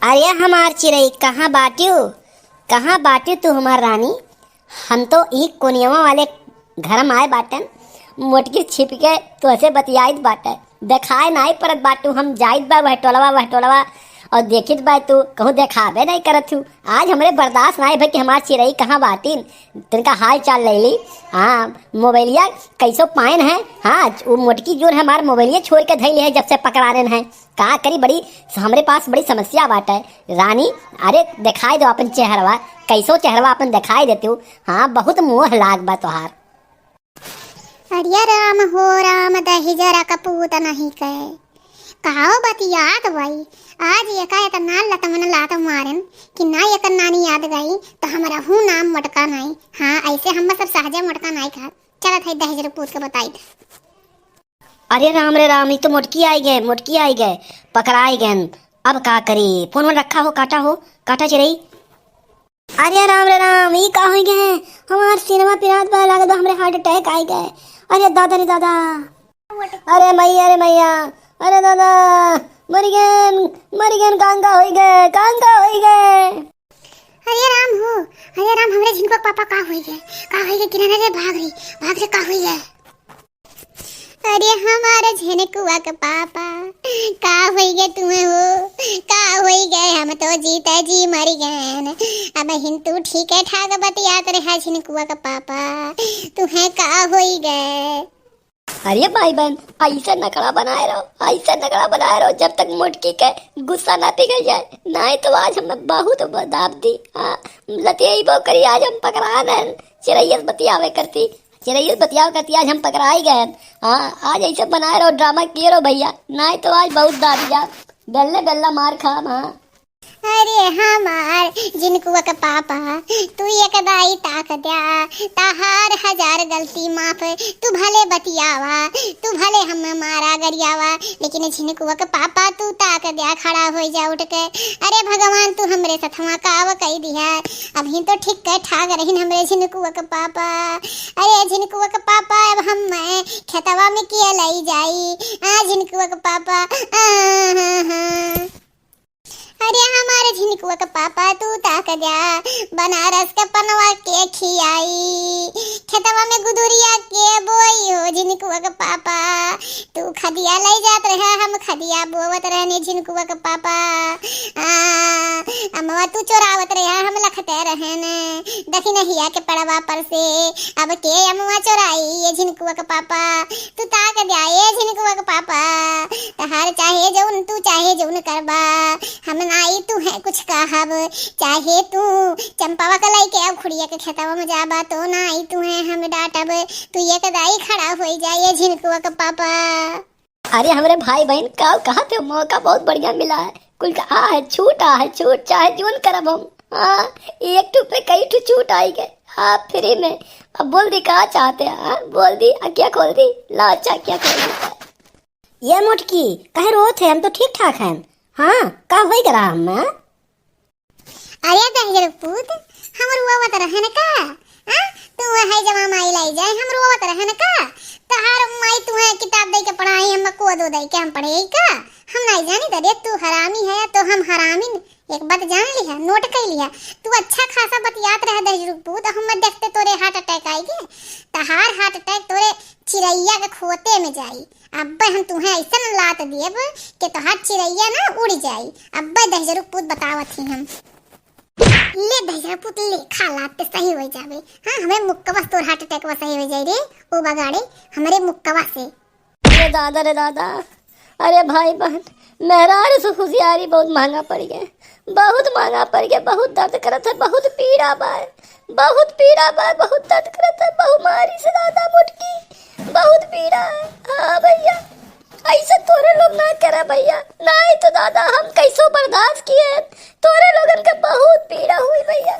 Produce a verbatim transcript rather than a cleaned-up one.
अरे हमार चिरई, कहाँ बाट्यू? कहाँ बाट्यू तू हमार रानी? हम तो ई कोनियवा वाले घर में आए बाटन, मोटकी छिप के तोहसे बतियाइत बाटे, देखाए नाई परत बाटू। हम जाइत बा वह टोलवा, वह टोलवा, और देखित बा तू कहूँ देखाबे नाई करत हूँ। आज हमरे बर्दाश्त नाई भई कि हमार चिरई कहाँ बाटिन। तनिका हाल चाल ले ली। हाँ, मोबाइलिया कैसो पायन है। हाँ, वो मोटकी जोन है हमार मोबाइलिया छोड़ के धइले है जब से पकड़ानेन है। का करी, बड़ी हमरे पास बड़ी समस्या बाटे रानी। अरे देखाई दो अपन चेहरवा, कैसो चेहरवा अपन देखाई देतू। हाँ, बहुत मोह लाग बा तोहार। अरे राम हो राम, दहिजरा कपूत नहीं कहे। कहो बतियात बाई, आज एका एतना लतमन लात मारेन कि ना एकर नानी याद गई तो हमरा हूँ नाम मोटका नहीं। हाँ, ऐसे हम सब सहजे मोटका नहीं खात। चलत है दहिजर पूत के बताई दे। अरे राम रे राम, ई तो मोटकी आई गए, मोटकी आई गए, पकड़ाई गए। अब का करी? फोन वोन रखा हो, काटा हो, काटा चिरई। अरे राम रे राम, ई का होई गए? हमार सिनेमा पिरात बा, लागत बा हमरे heart attack आई गए। अरे दादा रे दादा, अरे मैया रे मैया, अरे दादा, मर गए, मर गए, कांगा होई गए, कांगा होई गए। अरे राम हो, अरे राम, हमरे झिनकुआ के पापा का होई गए, का होई गए, किनारे रे भाग रे, भाग रे, का होई गए? अरे हमारे झिनकुआ के पापा, का होई गए तुम्हें हो, का होई गए? हम तो जीते जी मर गए। अब हिन तू ठीक है ठाक बतियात रहा झिनकुआ के पापा, तुम्हें का होई गए? अरे भाई बहन, ऐसे नखड़ा बनाए रहो, ऐसे नखड़ा बनाए रहो जब तक मोटकी के गुस्सा ना पिघल जाए, नाई तो आज हमें बहुत दाब दी। हाँ, लतियेबो करी, आज हम पकड़ा गए, चिरैया से बतियावे करती, चिरैया से बतियावे करती, आज हम पकड़ाई गए। हाँ, आज ऐसे बनाए रहो, ड्रामा किए रहो भैया, नाई तो आज बहुत दाब जा, बेल्ले बेल्ला मार खाब। हाँ। अरे हमार झिनकुआ के पापा, तू एक दाई ताक द्या, तहार हजार गलती माफ। तू भले बतियावा, तू भले हम मारा गरियावा, लेकिन झिनकुआ के पापा तू ताक द्या, खड़ा होई जा उठ के। अरे भगवान, तू हमरे सथवा काव कई दिहा। अभी तो ठीक के ठाक रहिन हमरे झिनकुआ के पापा। अरे झिनकुआ के पापा, अब हम खेतवा में किया लई जाई? आ झिनकुआ के पापा, आ, हाँ, हाँ। अरे हमारे झिनकुआ के पापा, तू ताक द्या, बनारस के पनवा के खियाई, खेतवा में गुदुरिया के बोई हो झिनकुआ के पापा। तू खदिया लई जात रहे, हम खदिया बोवत रहने झिनकुआ के पापा। आ, अमवा तू चोरावत रहे, हम लखते रहने दखिनहिया के पड़वा पर से। अब के अमवा चोराई ये झिनकुआ के पापा? तू ताक द्या ए झिनकुआ के पापा, तहार चाहे जौन, तू चाहे जौन करबा, हम नाई तुहे कुछ कहब। चाहे तू चंपावा के लइके अब खुड़िया के खेतवा में जाबा, तो नाई तुहे हम डांटब। तू एक दाई खड़ा होई जा ए झिनकुआ के पापा। अरे हमरे भाई बहन का कहत हो, मौका बहुत बढ़िया मिला है, कुल का आ है छूट, आ है छूट, चाहे जौन करब हम। हाँ, एक ठू पे कई ठू छूट आई गए। हाँ, फ्री में। अब बोल दी का चाहते हैं, हाँ? बोल दी, अखिया खोल दी, ला अच्छा अखिया खोल दी। ये मोटकी, काहे रोत है? हम तो ठीक ठाक हैं। हाँ, का होई गरा हम, हाँ? अरे दहिजर पूत, हम रोवत रहन का? हाँ? तू है जमा माई लाई जाए, हम रोवत रहन का? तहार माई तुहे किताब दे के पढ़ाई, हम को दो दे के हम पढ़े का? हम नहीं जानी, अरे तू हरामी है तो हम हरामी। एक बात जान लिहा, नोट कर लिहा। तू अच्छा खासा बतियात रहे दहिजर पूत, हम देखते तोरे heart attack आई गे। तहार heart attack तोरे चिरैया के खोते में जाई। अब्बे हम तुहे ऐसन लात देब कि तोहार चिरैया ना उड़ जाई। अब्बे दहिजरू पूत बतावत ही हम। ले दहिजरू पूत ले, खा लात ते सही हो जाबे। हाँ, हमरे मुक्कवा से तोर heart attack वा सही हो जाई रे। ओ बगाड़े, हमरे मुक्कवा से। अरे दादा रे दादा, अरे भाई बहन, मेहरारू से होशियारी बहुत महंगा पड़ गए, बहुत महंगा पड़ गए, बहुत दर्द करत है, बहुत पीड़ा बा, बहुत पीड़ा बा, बहुत दर्द करत है, बहुमारी से दादा मोटकी, बहुत पीड़ा है। हाँ भैया, ऐसे तोरे लोग ना करा भैया, नाई तो दादा हम कैसो बर्दाश्त किए, तोरे लोगन के बहुत पीड़ा हुई भैया।